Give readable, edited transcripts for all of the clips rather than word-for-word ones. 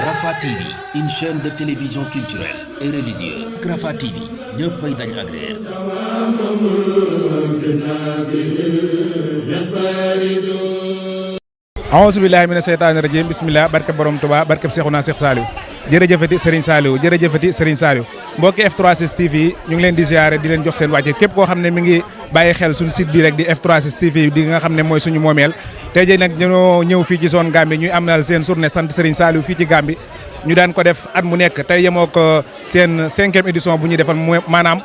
Rafah TV, une chaîne de télévision culturelle et religieuse. Rafah TV ñëppay dañ agréer. A'uuzu billaahi mina seytaani rajiim, bismillah, barke borom Tuubaa, barke Seexuna Seex Saaliw. Jërëjëfati Serigne Saliou, jërëjëfati Serigne Saliou. Mbokki F3S TV ñu ngi leen di ziare di leen jox seen wàcce képp koo xam ne mi ngi bàyyi xel suñu site bi rek di F3S TV di nga xam ne mooy suñu moomeel. tey jii nag ñoo ñëw fii ci zone Gambie ñuy amal seen journée sant Serigne Saliou fii ci Gambie ñu daan ko def at mu nekk tey yemoo ko seen 5e édition bu ñuy defal maanaam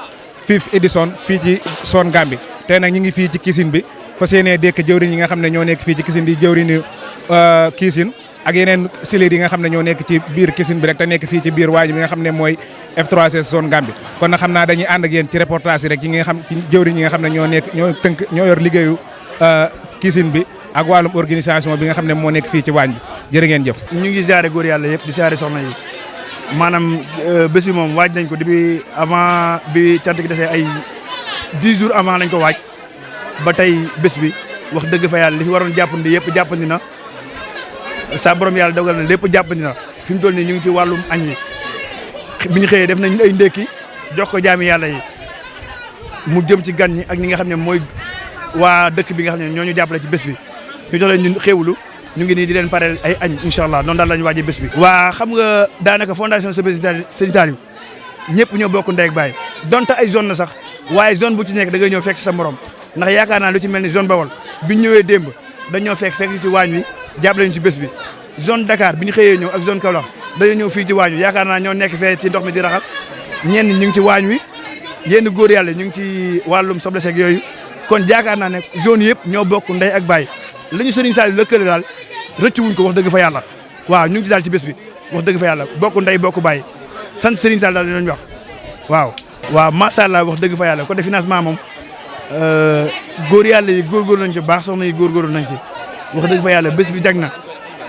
5th édition fii ci zone Gambie. tey nag ñu ngi fii ci Kisine bi fas yéenee dekk jëwriñ yi nga xam ne ñoo nekk fii ci Kisine di jëwriñu Kisine ak yeneen silir yi nga xam ne ñoo nekk ci biir Kisine bi rek te nekk fii ci biir waañ bi nga xam ne mooy F3S zone Gambie. kon nag xam naa dañuy ànd ak yéen ci reportage yi rek ci nga xam ci jëwriñ yi nga xam ne ñoo yor liggéeyu Kisine bi ak wàllum organisation bi nga xam ne moo nekk fii ci waañ bi jërë ngeen jëf. ñu ngi ziare góor yàlla yëpp di ziare soxna yi maanaam bés bi moom waaj nañ ko depuis avant bi cant gi desee ay 10 jours avant lañ ko waaj ba tey bés bi wax dëgg fa yàlla li fi waroon jàppandi yëpp jàppandi na sa borom yàlla dogal na lépp jàppandi na fi mu toll nii ñu ngi ci wàllum añ yi bi ñu xëyee def nañ ay ndékki jox ko jaami yàlla yi mu jëm ci gan ñi ak ñi nga xam ne mooy waa dëkk bi nga xam ne ñoo ñu jàppale ci bés bi ñu doole ñun xéewlu ñu ngi nii di leen pareel ay añ incha allah noonu daal la ñu waajee bés bi. waa xam nga daanaka fondation Serigne Saliou ñëpp ñoo bokk ndey ak baay donte ay zone na sax waaye zone bu ci nekk da ngay ñëw fekk sa morom ndax yaakaar naa lu ci mel ni zone Bawol bi ñu ñëwee démb dañoo fekk ñu ci waañ wi jàppale ñu ci bés bi. zone Dakar bi ñu xëyee ñëw ak zone Kaolack dañoo ñëw fii ci waañ wi yaakaar naa ñoo nekk fee ci ndox mi di raxas ñenn ñu ngi ci waañ wi yenn góor yàlla ñu ngi ci wàllum soble seeg yooyu kon yaakaar naa ne zone yëpp ñoo bokk ndey ak baay la ñu Serigne Saliou lëkkale daal rëccu wuñ ko wax dëgg fa yàlla waaw ñu ngi ci daal ci bés bi wax dëgg fa yàlla bokk ndey bokk baay sant Serigne Saliou daal dinañ wax waaw. waaw macha allah wax dëgg fa yàlla côté financement moom góor yàlla yi góorgóorlu nañ ci baax soxna yi góorgóorlu nañ ci wax dëgg fa yàlla bés bi jag na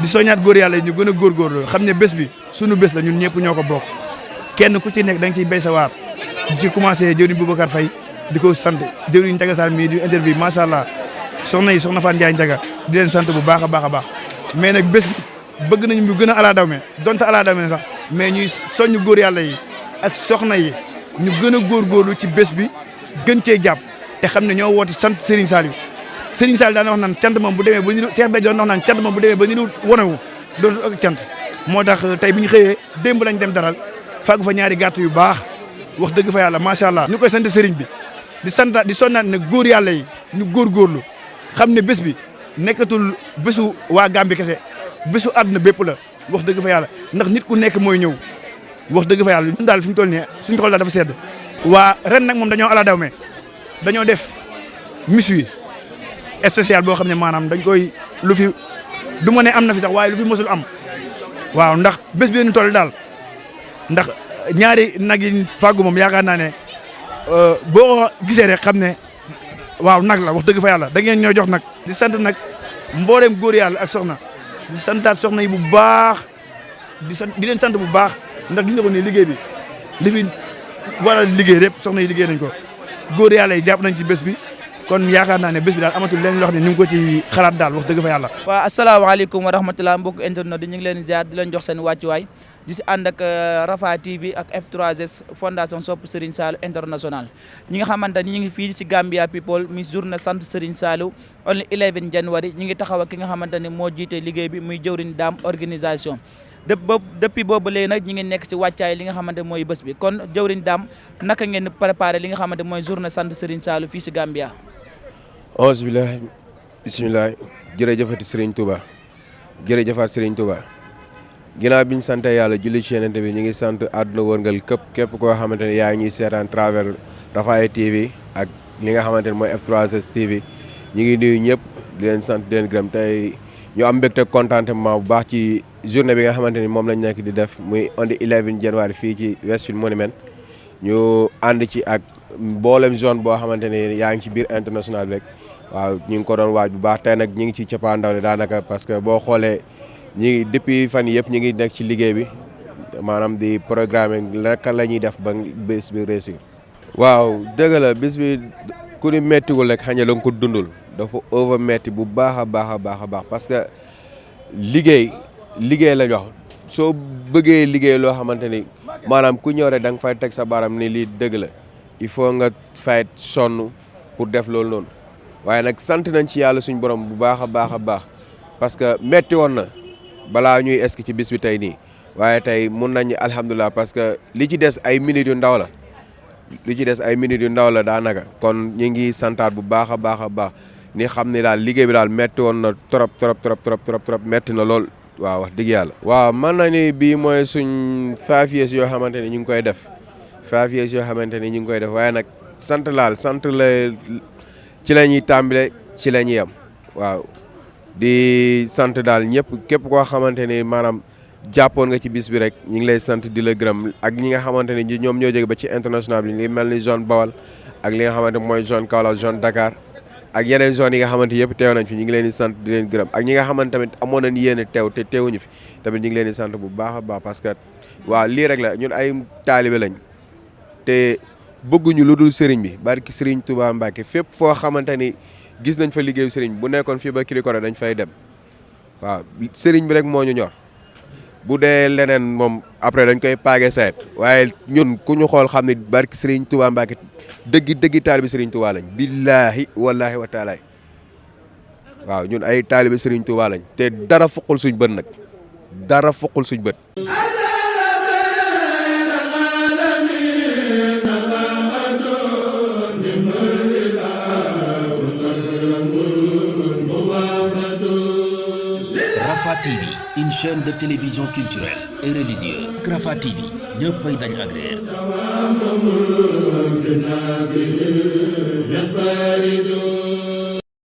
di soññaat góor yàlla yi ñu gën a góorgóorlu xam ne bés bi sunu bés la ñun ñëpp ñoo ko bokk kenn ku ci nekk da nga ciy béy sa waar di ci commencé jëwriñ Boubacar Faye di ko sant jëwriñ Ndiaga Sarr mii di interview macha allah soxna yi soxna Fane Ndiaye Ndiaga di leen sant bu baax a baax a baax mais nag bés bi bëgg nañu mu gën a ala dawme donte ala dawme sax mais ñuy soññ góor yàlla yi ak soxna yi ñu gën a góorgóorlu ci bés bi gën cee jàpp te xam ne ñoo woote sant Serigne Saliou Serigne Saliou daan wax naan cant moom bu demee ba ñu Cheikh Béthio doon wax naan cant moom bu demee ba ñu wonewu dootul ak cant moo tax tey bi ñu xëyee démb lañ dem daral fàggu fa ñaari gàtt yu baax wax dëgg fa yàlla macha allah ñu koy sant Serigne bi di santaat di sonnaat ne góor yàlla yi ñu góorgóorlu xam ne bés bi nekkatul bésu waa Gambie kese bésu àdduna bépp la wax dëgg fa yàlla ndax nit ku nekk mooy ñëw wax dëgg fa yàlla ñun daal fi mu toll nii suñu xol daal dafa sedd. waa ren nag moom dañoo ala daw me dañoo def mission spécial boo xam ne maanaam dañ koy lu fi du ma ne am na fi sax waaye lu fi mësul am waaw ndax bés bi ñu toll daal ndax ñaari nag yi fàggu moom yaakaar naa ne boo gisee rek xam ne waaw nag la wax dëgg fa yàlla da ngeen ñoo jox nag. di sant nag mboolem góor yàlla ak soxna di santaat soxna yi bu baax di leen sant bu baax ndax gis nga ko ne liggéey bi li fi war a liggéey lépp soxna yi liggéey nañ ko góor yàlla yi jàpp nañ ci bés bi. kon yaakaar naa ne bés bi daal amatul leen loo xam ne ñu ngi ko ci xalaat daal wax dëgg fa yàlla. waaw asalaamaaleykum wa rahmatulah mbokk internet di ñu ngi leen di ziar di leen jox seen wàccuwaay di si ànd ak Rafah TV ak F3S fondation Sopp Serigne Saliou international ñi nga xamante ni ñu ngi fii si Gambia people mi journée sant Serigne Saliou only 11 January ñi ngi taxaw ak ki nga xamante ne moo jiite liggéey bi muy jëwriñ daam organisation. depuis boobu léegi nag ñi ngi nekk si wàccaay li nga xamante mooy bés bi kon jëwriñ daam naka ngeen préparé li nga xamante mooy journée sant Serigne Saliou fii si Gambia. auzu billahi bisimilah jërëjëfati Serigne Touba jërëjëfaat Serigne Touba ginnaaw bi ñu sant yàlla julli ci Yonent bi ñu ngi sant àdduna wërngal képp koo xamante ne yaa ngi ñuy seetaan travers Rafah TV ak li nga xamante ne mooy F3S TV ñu ngi nuyu ñëpp di leen sant di leen gërëm tey ñu am mbégte contentement bu baax ci journée bi nga xamante ni moom lañ nekk di def muy on the 11 January fii ci Westfield Monument ñu ànd ci ak mboolem zone boo xamante ne yaa ngi ci biir international rek. waaw ñu ngi ko doon waaj bu baax tey nag ñu ngi ci cappaandaw daanaka parce que boo xoolee depuis fan yëpp ñu ngi nekk ci liggéey bi maanaam di programme naka la ñuy def ba bés bi réussir. waaw dëgg la bis bi ku ni méttiwul rek xëy na da nga ko dundul dafa over métti bu baax a baax a baax a baax parce que liggéey la jox soo bëggee liggéey loo xamante ni maanaam ku ñëw rek da nga fay teg sa baram ni lii dëgg la il faut nga fay sonn pour def loolu noonu waaye nag sant nañ ci yàlla suñ borom bu baax a baax a baax parce que métti woon na balaa ñuy eski ci bis bi tey nii waaye tey mun nañ alhamdulilah parce que li ci des ay minutes yu ndaw la daanaka kon ñu ngi santaat bu baax a baax a baax ni xam ni daal liggéey bi daal métti woon na trop métti na lool waaw wax dëgg yàlla. waaw mën na ni bii mooy suñ 5 years yoo xamante ni ñu ngi koy def 5 years yoo xamante ni ñu ngi koy def waaye nag sant la ci la ñuy tàmbale ci la ñuy yem waaw di sant daal ñëpp képp koo xamante ni maanaam jàppoon nga ci bis bi rek ñu ngi lay sant di la gërëm ak ñi nga xamante ni ñoom ñoo jóge ba ci international bi li mel ni zone Bawal ak li nga xamante mooy zone Kaolack zone Dakar ak yeneen zone yi nga xamante yëpp teew nañ fi ñu ngi leen di sant di leen gërëm ak ñi nga xamante tamit amoon nañ yéene teew te teewuñu fi tamit ñu ngi leen di sant bu baax a baax parce que waaw lii rek la ñun ay taalibe lañ te bëgguñu lu dul sëriñ bi barki sëriñ Touba Mbacke fépp foo xamante ni gis nañ fa liggéeyu sëriñ bu nekkoon fii ba Kilikoro dañ fay dem waaw sëriñ bi rek moo ñu ñor bu dee leneen moom après dañ koy paage seet waaye ñun ku ñu xool xam ni barki sëriñ Touba Mbacke dëggi taalibe sëriñ Touba lañ billaahi wallaahi wa taala waaw ñun ay taalibe sëriñ Touba lañ te dara fuqul suñ bët nag dara fuqul suñ bët. Rafah TV, une chaîne de télévision culturelle et religieuse. Rafah TV, ñëppay dañ agréer.